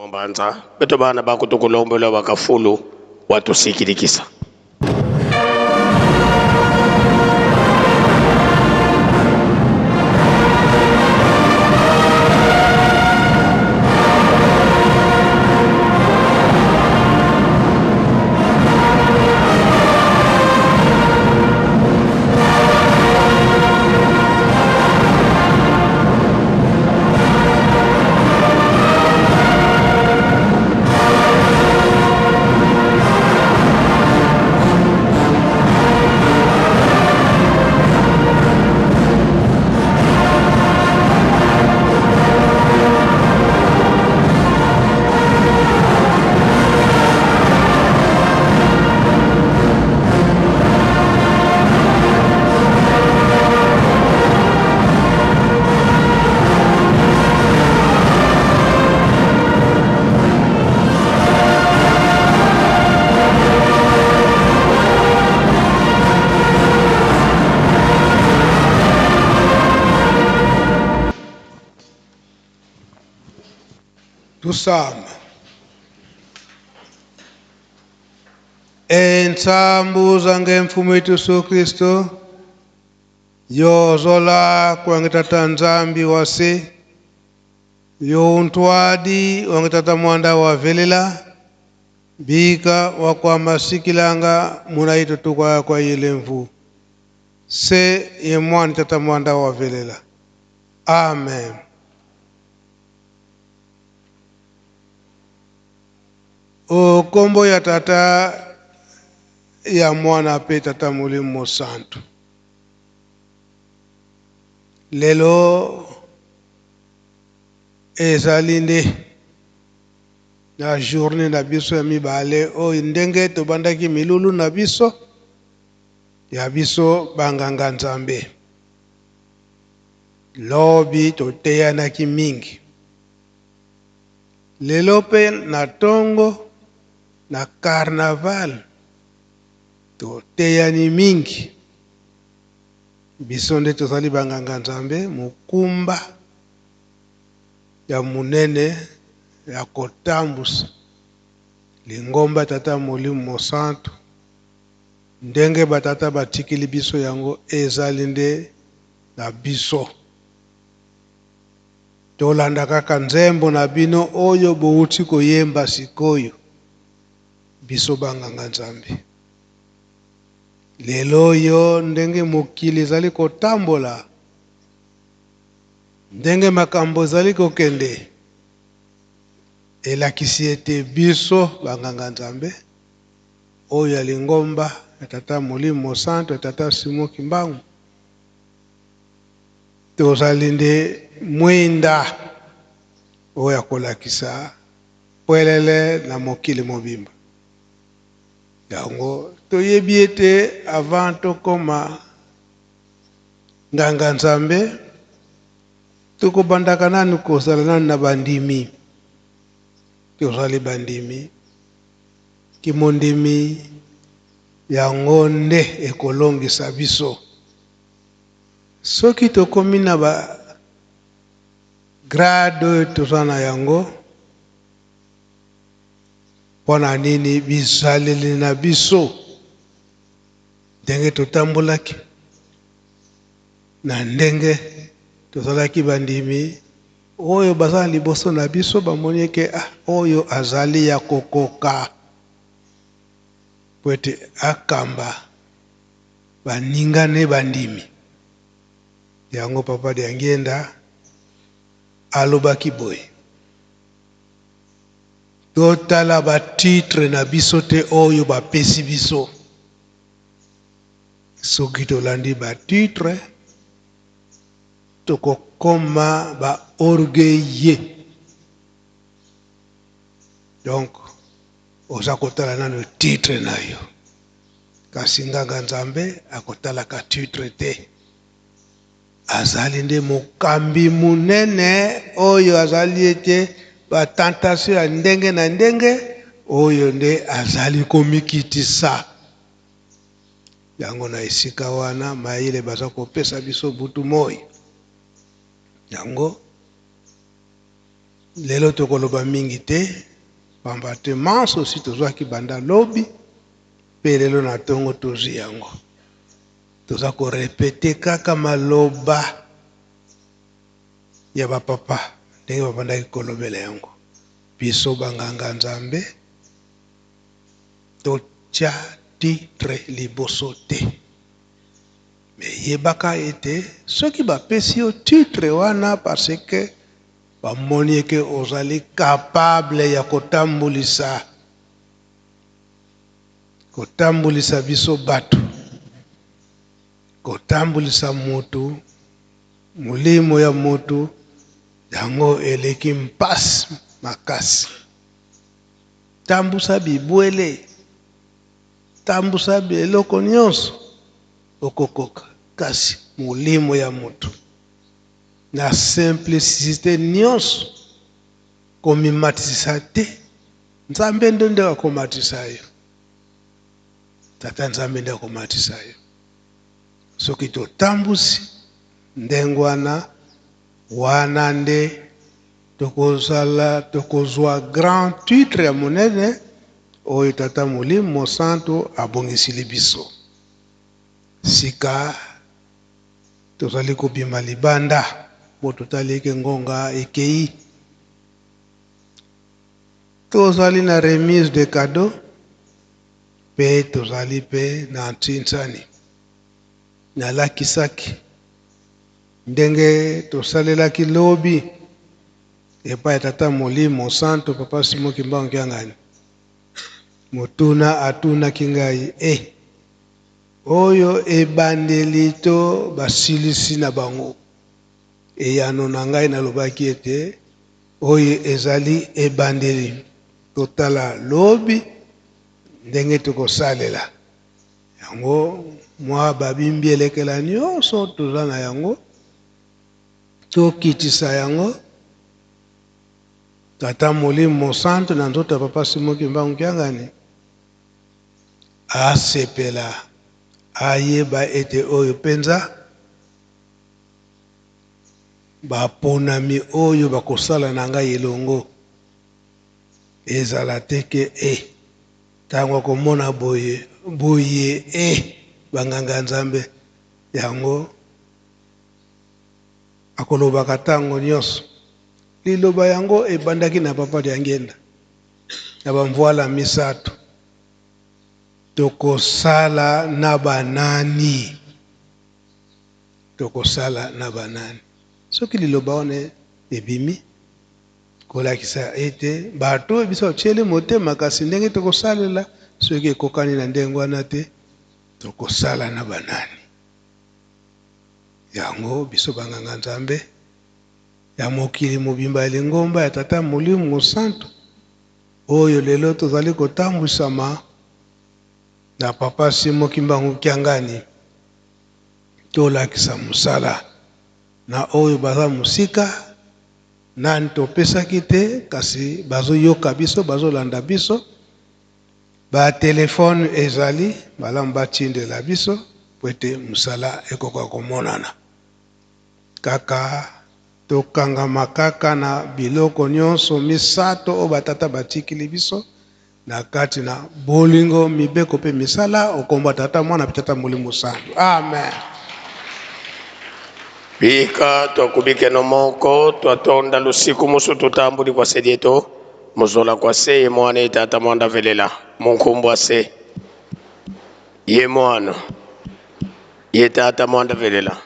Mbanza beto bana bakutukulombola bakafulu watusikilikisa. Tusamba. Entsambuza ngemfumo yetu Yesu Kristo yozola kwangitata Nzambi wase yontwadi wangitata mwanda wa velela bika wakwamasikilanga munaito tukwa kwa yelemvu se ye mwana tata mwanda wa velela. Amen. O kombo ya tata ya mwana pe tata molimo santu. Lelo ezali nde na journée na biso ya mibale oyo ndenge tobandaki milulu na biso ya biso banganga Nzambe. Lobi toteyanaki mingi. Lelo pe na tongo na carnaval toteyani mingi. Biso nde tozali banganga Nzambe, mokumba ya monene ya kotambusa lingomba tata molimo mosantu ndenge batata batikeli biso yango ezali nde na biso. Tolanda kaka nzembo na bino oyo bowuti koyemba sikoyo, biso banganga Nzambe. Lelo oyo ndenge mokili ezali kotambola, ndenge makambo ezali kokende, elakisi ete biso banganga Nzambe oyo ya lingomba ya tata molimo mosantu ya tata Simon Kimbangu tozali nde mwinda oyo ya kolakisa pwelele na mokili mobimba. Yango toyebi ete avant tokoma nganga Nzambe tokobandaka nanu kozala nanu na bandimi. Tozali bandimi, kimondimi yango nde ekolongisa biso. Soki tokomi na ba grade oyo toza na yango, mpona nini bizaleli na biso ndenge totambolaki na ndenge tozalaki bandimi oyo baza na liboso na biso bamoni eke oyo azali ya kokoka po ete akamba baninga ne bandimi. Yango papa Diangienda alobaki boye, totala ba titre na biso te oyo bapesi biso. Soki tolandi ba titre tokokoma ba orgueilleux. Donc oza kotala nano titre na yo, kasi nganga Nzambe akotalaka titre te. Azali nde mokambi monene oyo azali ete ba tentation ya ndenge na ndenge oyo nde azali komikitisa. Yango na esika wana mayele baza kopesa biso butu moi. Yango Lelo tokoloba mingi te, pamba te manso si tozwaki banda lobi mpe lelo na ntongo tozwi yango. Toza korepete kaka maloba ya bapapa ndenge babandaki kolobela yango. Biso banganga Nzambe totya titre liboso te. Me yebaka ete soki bapesi yo titre wana parce que bamoni eke ozali capable ya kotambulisa kotambulisa biso bato, kotambulisa motu, molimo ya motu, yango eleki mpasi makasi. Tambusa bibwele, tambusa biloko nyonso okokoka, kasi molimo ya motu na simplicité nyonso, komimatisa te. Nzambe nde nde akomatisa yo, Tata Nzambe nde akomatisa yo. Soki totambusi ndenge wana, wana nde tokozala, tokozwa grand titre ya monene oyo Tata Molimo Mosantu abongisili biso. Sika tozali kobima libanda po totali eke ngonga ekei. Tozali na remise de cadeau pe tozali pe na ntinsani. Nalakisaki ndenge tosalelaki lobi epai ya Tata Molimo Santu Papa Simon Kimbangu Kiangani. Motuna atunaki ngai, e oyo ebandeli to basilisi na bango? Eyano na ngai nalobaki ete oyo ezali ebandeli, totala lobi ndenge tokosalela yango. Mwa babimbi elekela nyonso toza na yango, tokitisa yango. Tata Molimo Mosantu na nzoto ya Papa Simon Kimbangu Kiangani asepela, ayeba ete oyo mpenza baponami oyo bakosala na ngai elongo. Ezala te ke e ntango akomona boye boye e banganga Nzambe yango akolobaka ntango nyonso. Liloba yango ebandaki na Papa Diangienda na bamvwala misato. Tokosala na banani? Tokosala na banani? Soki liloba wana ebimi kolakisa ete bato oyo biso batieli motema, kasi ndenge tokosalela soki ekokani na ndenge wana te, tokosala na banani? Yango biso banganga Nzambe ya mokili mobimba ya lingomba ya Tata Molimo Mosantu oyo lelo tozali kotambwisama na Papa Simon Kimbangu Kiangani, tolakisa mosala na oyo baza mosika nani topesaki te, kasi bazoyoka biso, bazolanda biso. Ba telefone ezali malamu, batindela biso po ete mosala ekoka komonana. Kaka tokangama kaka na biloko nyonso misato oyo batata batikili biso na kati na bolingo, mibeko mpe misala, okomba Tata, Mwana mpe Tata Molimo Santu. Amen. Bika twakubikeno moko twatonda lusiku musu tutambuli kwa sedieto muzola kwa se ye mwana ye tata mwanda velela munkumbu ase ye mwana ye tata mwanda velela.